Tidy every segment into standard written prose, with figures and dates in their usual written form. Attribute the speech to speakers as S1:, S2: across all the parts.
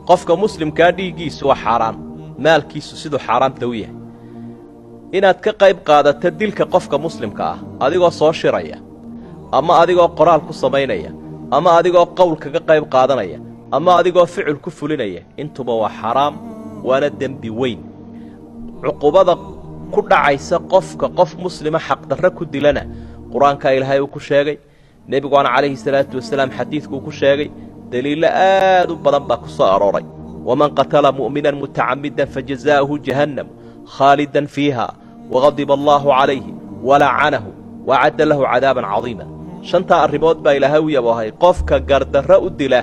S1: Qofka muslimkaa dhiiggiisu waa xaaraan, maalkiisu siduu xaaraamta u yahay. Inaad ka qayb qaadato dilka qofka muslimka ah adigoo soo shiraya, ama adigoo qoraal ku samaynaya, ama adigoo qowl kaga qayb qaadanaya, ama adigoo ficil ku fulinaya, intuba waa xaaraam, waana dembi weyn. Cuqubada ku dhacaysa qofka qof muslima xaqdarre ku dilana qur-aankaa Ilaahay uu ku sheegay, nebiguana calayhi salaatu wasalaam xadiidkuu ku sheegay, daliillo aad u badan baa ku soo arooray. Waman qatala mu'minan mutacammidan fajazaa'uhu jahannam khaalidan fiiha waqadiba allaahu calayhi walacanahu waacadda lahu cadaaban cadiima. Shantaa arrimood baa Ilaahay u yaboohay qofka gardarro u dila,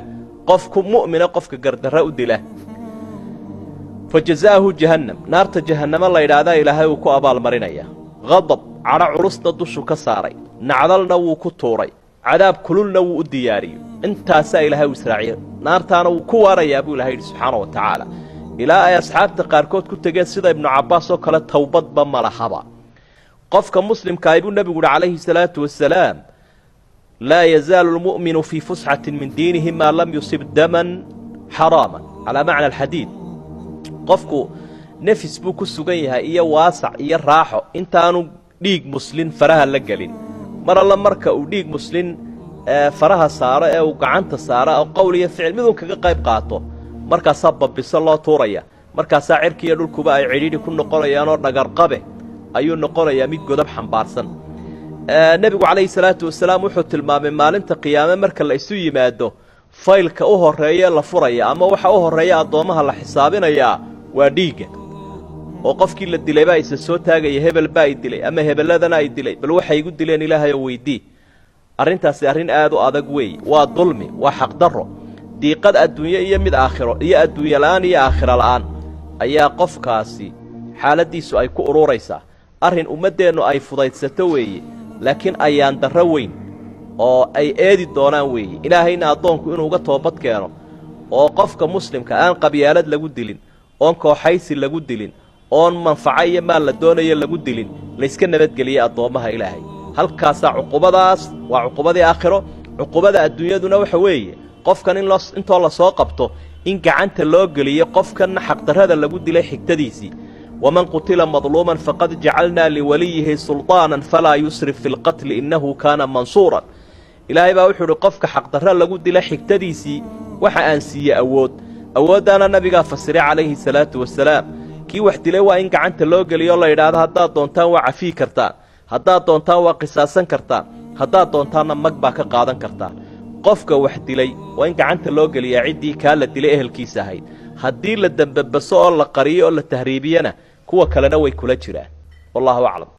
S1: qofku mu'mina qofka gardarro u dila, fa jazaa'uhu jahannam, naarta jahannamo la yidhaahdaa Ilaahay uu ku abaalmarinaya. Qadab cadho culusna dushu ka saaray, nacdalna wuu ku tuuray, cadaab kululna wuu u diyaariyey. Intaasaa Ilaahay u israaciyey, naartaana wuu ku waarayaa buu Ilahay yidhi subxaana wa tacaala. Ilaa ay asxaabta qaarkood ku tegeen sida Ibnu Cabbaas oo kale, towbadba ma lahaba qofka muslimkaahi buu nebigu uhi calayhi salaatu wasalaam: laa yazaalu lmu'minu fii fusxatin min diinihi maa lam yusib daman xaraaman. Calaa macna alxadiid, qofku nefis buu ku sugan yahay iyo waasac iyo raaxo intaanu dhiig muslin faraha la gelin. Mar alla marka uu dhiig muslin faraha saaro ee uu gacanta saaro oo qowl iyo ficil midun kaga qayb qaato, markaasaa babbiso loo tuuraya, markaasaa cirkiiyo dhulkuba ay cidhiidhi ku noqonayaanoo dhagarqabe ayuu noqonayaa mid godob xambaarsan. Nebigu calayhi salaatu wasalaam wuxuu tilmaamay maalinta qiyaame marka la isu yimaado, faylka u horreeye la furaya ama waxa u horreeya addoommaha la xisaabinayaa waa dhiigga, oo qofkii la dilay baa isa soo taagaya: hebel baa i dilay ama hebeladana ay dilay, bal waxay igu dileen Ilaahay oo weydii. Arrintaasi arrin aad u adag weeye, waa dulmi, waa xaqdarro, diiqad adduunye iyo mid aakhiro iyo adduunye la'aan iyo aakhiro la'aan ayaa qofkaasi xaaladdiisu ay ku ururaysaa. Arrin ummaddeennu ay fudaydsato weeye, laakiin ayaan darro weyn oo ay eedi doonaan weeye. Ilaahayna addoonku inuu uga toobad keeno, oo qofka muslimka aan qabyaalad lagu dilin, oon kooxaysi lagu dilin, oon manfaco iyo maal la doonayo lagu dilin, layska nabadgeliyey addoommaha Ilaahay. Halkaasaa cuqubadaas waa cuqubadii aakhiro. Cuqubada adduunyaduna waxa weeye qofkan in loo intoo lasoo qabto in gacanta loo geliyo qofkanna xaqdarrada lagu dilay xigtadiisii. Waman qutila madluuman faqad jacalnaa liwaliyihi sulطaanan falaa yusrif fi lqatli innahu kaana mansuuran. Ilaahay baa wuxuu uhi qofka xaqdarro lagu dila xigtadiisii waxa aan siiye awood. Awooddaana nabigaa fasiray calayhi salaatu wasalaam. Kii wax dilay waa in gacanta loo geliyo, la yidhaahdo: haddaad doontaan waa cafiyi kartaan, haddaad doontaan waa qisaasan kartaan, haddaad doontaanna mag baa ka qaadan kartaan. Qofka wax dilay waa in gacanta loo geliyaa ciddii kaa la dilay ehelkiisa ahayd. Haddii la dembabaso oo la qariyo oo la tahriibiyana, kuwa kalena way kula jiraan. Wallahu aclam.